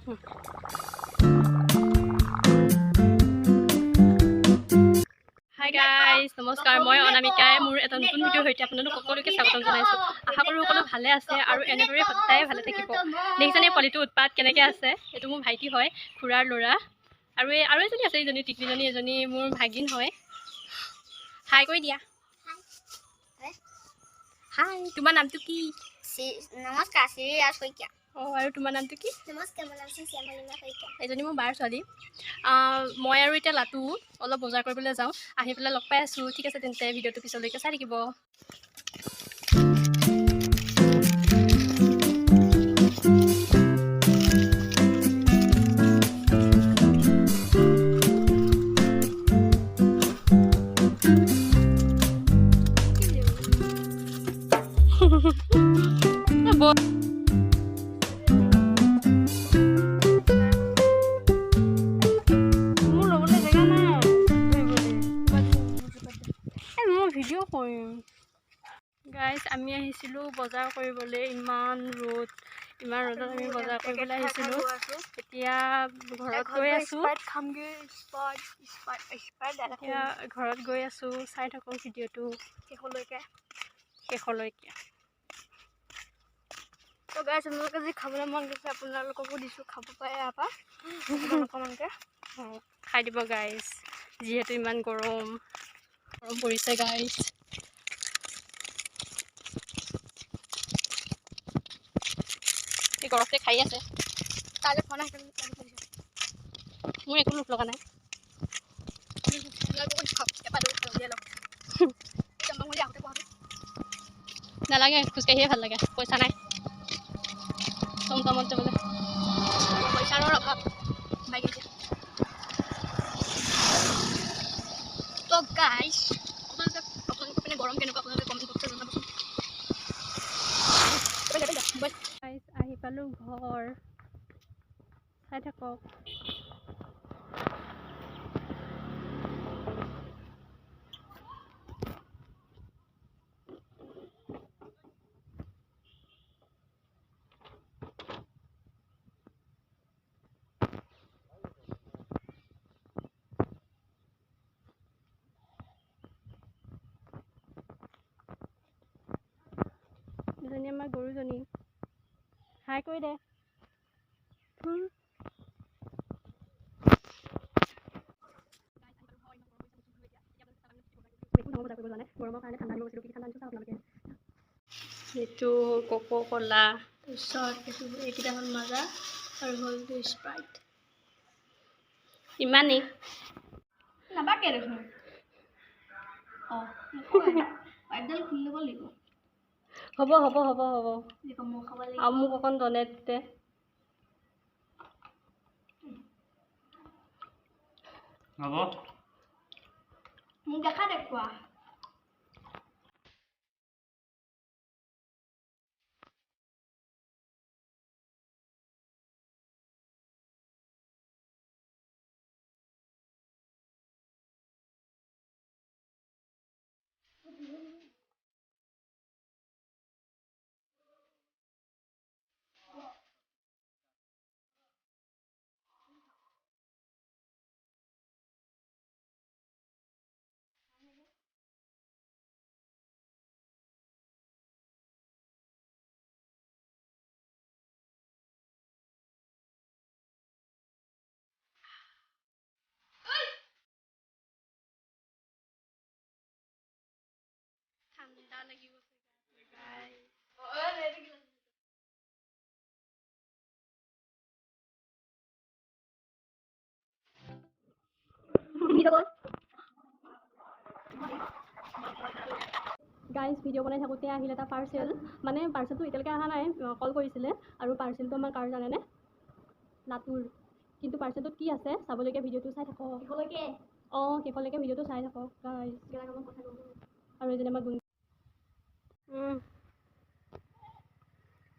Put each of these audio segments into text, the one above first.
Hi guys, নমস্কাৰ। মই অনামিকাই মোৰ এটা নতুন ভিডিঅ'ৰ সৈতে আপোনালোক সকলোকে স্বাগতম জনাইছোঁ। আশা কৰোঁ সকলো ভালে আছে আৰু এনেদৰে সদায় ভালে থাকিব। দেখিছেনে পোৱালিটোৰ উৎপাত কেনেকৈ আছে? এইটো মোৰ ভাইটি হয়, খুৰাৰ ল'ৰা। আৰু এই আৰু এজনী আছে, এইজনী টিকলিজনী, এজনী মোৰ ভাগিন হয়। হাই কৰি দিয়া। হাই, তোমাৰ নামটো কি? নমস্কাৰ, শ্ৰীৰাজ শইকীয়া। অঁ, আৰু তোমাৰ নামটো কি? নমস্কাৰ, মোৰ নাম শ্যামলীমা শইকীয়া। এজনী মোৰ বাৰ ছোৱালী। মই আৰু এতিয়া লাটু অলপ বজাৰ কৰিবলৈ যাওঁ, আহি পেলাই লগ পাই আছোঁ। ঠিক আছে তেন্তে, ভিডিঅ'টো পিছলৈকে চাই থাকিব। মোৰ ল'বলৈ জেগা নাই, মই ভিডিঅ' কৰিম। গাইজ, আমি আহিছিলোঁ বজাৰ কৰিবলৈ। ইমান ৰ'দ, ইমান ৰ'দত আমি বজাৰ কৰিবলৈ আহিছিলোঁ। এতিয়া ঘৰত গৈ আছোঁ, এতিয়া ঘৰত গৈ আছোঁ। চাই থাকক ভিডিঅ'টো শেষলৈকে। শেষলৈকে। তো গাইজ, আপোনালোকে যি খাবলৈ মন গৈছে, আপোনালোককো দিছোঁ, খাব পাৰে ইয়াৰ পৰা অকণমান অকণমানকৈ। অঁ, খাই দিব গাইজ, যিহেতু ইমান গৰম গৰম পৰিছে গাইজ। এই গৰমতে খাই আছে। তালৈ ফোন আহিছে। মোৰ একো লোভ লগা নাই। নালাগে, খোজকাঢ়িয়ে ভাল লাগে। পইচা নাই টমটমত যাবলৈ। পইচাৰ অভাৱ বাইক। তো গাইজ, আপোনালোকে আপোনালোকৰ পিনে গৰম কেনেকুৱা, আপোনালোকে কমেণ্ট বক্সত জনাবচোন। গাইজ, আহি পালোঁ ঘৰ। চাই থাকক। এজনী আমাৰ গৰুজনী, হাই কৰি দে। গৰমৰ কাৰণে ঠাণ্ডা আনিব গৈছিলোঁ। কি ঠাণ্ডা আনিছোঁ চাওক আপোনালোকে। এইটো কক' কলা। তাৰপিছত এইটো, এইকেইটা হ'ল মাজা আৰু হ'ল স্প্ৰাইট। ইমানেই। নাবাকে দেখোন। অঁ, পাইপডাল খুলি ল'ব লাগিব। হ'ব হ'ব হ'ব হ'ব। মই খাব লাগিব। আৰু মোক অকণ ডনেট দে। হ'ব। মোক দেখা দেখুৱা। ঠাণ্ডা লাগি গৈছে গাইজ। গাইজ, ভিডিঅ' বনাই থাকোঁতে আহিল এটা পাৰ্চেল। মানে পাৰ্চেলটো এতিয়ালৈকে অহা নাই, কল কৰিছিলে। আৰু পাৰ্চেলটো আমাৰ কাৰ জানেনে? লাটুৰ। কিন্তু পাৰ্চেলটোত কি আছে চাবলৈকে ভিডিঅ'টো চাই থাকক। শেষলৈকে। অঁ, শেষলৈকে ভিডিঅ'টো চাই থাকক গাইজ। আৰু এজনী আমাৰ গুণ।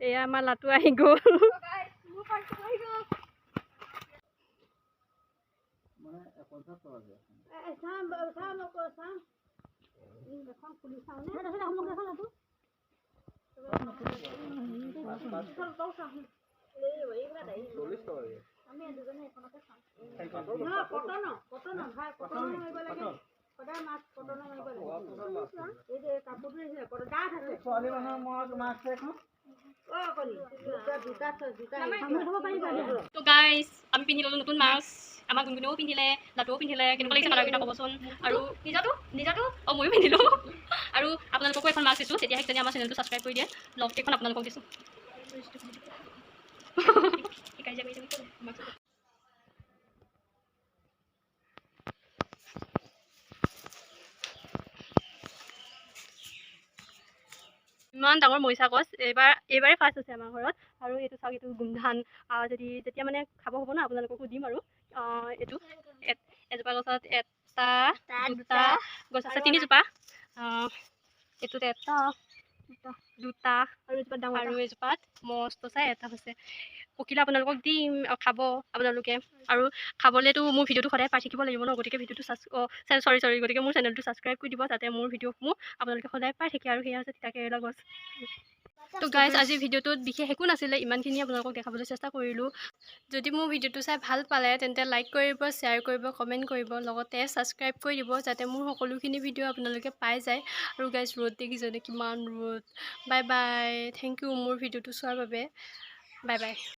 এয়া আমাৰ লাটু আহি গ'ল। 40 টকাকে। আমি দুজনে এখনতে খাওঁ। নহয়, কটনৰ, কটনৰ ভাল, কটনৰ মাৰিব লাগে। সদায় মাছ কটনৰ মাৰিব লাগে। এই যে কাপোৰটো দেখিছে, কটন ডাঠ আছে। ছোৱালী মানুহৰ মূৰত মাস্ক এখন। অ কণী দুটা, দুটা, দুটা খাব পাৰিবা। তো গাইজ, আমি পিন্ধি ল'লোঁ নতুন মাস্ক। আমাৰ গুণগুণেও পিন্ধিলে, লাটুও পিন্ধিলে। কেনেকুৱা লাগিছে কালাৰকেইটা ক'বচোন। আৰু নিজৰটো, নিজৰটো অঁ, ময়ো পিন্ধিলোঁ। আৰু আপোনালোককো এখন মাস্ক দিছোঁ, তেতিয়াহে কিজানি আমাৰ চেনেলটো ছাবস্ক্ৰাইব কৰি দিয়ে। লগ এখন আপোনালোকক দিছোঁ। শিকাই যাবি যাবি। ইমান ডাঙৰ মৰিচা গছ এইবাৰ, এইবাৰেই ফাৰ্ষ্ট আছে আমাৰ ঘৰত। আৰু এইটো চাওক, এইটো গোমধান। যদি যেতিয়া মানে খাব হ'ব ন, আপোনালোককো দিম। আৰু এইটো এজোপা গছত এটা, দুটা গছ আছে, তিনিজোপা। এইটোত এটা, দুটা আৰু এজোপা ডাঙৰ। আৰু এজোপাত মস্ত চাই এটা হৈছে। পকিলে আপোনালোকক দিম খাব আপোনালোকে। আৰু খাবলৈতো মোৰ ভিডিঅ'টো সদায় পাই থাকিব লাগিব ন, গতিকে ভিডিঅ'টো ছাবস্ক্ৰাইব, অঁ চৰি চৰি, গতিকে মোৰ চেনেলটো ছাবস্ক্ৰাইব কৰি দিব, যাতে মোৰ ভিডিঅ'সমূহ আপোনালোকে সদায় পাই থাকে। আৰু সেয়া হৈছে তিতা কেৰেলা গছ। তো গাইজ, আজিৰ ভিডিঅ'টোত বিশেষ একো নাছিলে, ইমানখিনি আপোনালোকক দেখাবলৈ চেষ্টা কৰিলোঁ। যদি মোৰ ভিডিঅ'টো চাই ভাল পালে, তেন্তে লাইক কৰিব, শ্বেয়াৰ কৰিব, কমেণ্ট কৰিব, লগতে ছাবস্ক্ৰাইব কৰি দিব, যাতে মোৰ সকলোখিনি ভিডিঅ' আপোনালোকে পাই যায়। আৰু গাইজ, ৰ'দ দেখিছেনে, কিমান ৰ'দ! বাই বাই, thank U মোৰ ভিডিঅ'টো চোৱাৰ বাবে। Bye bye.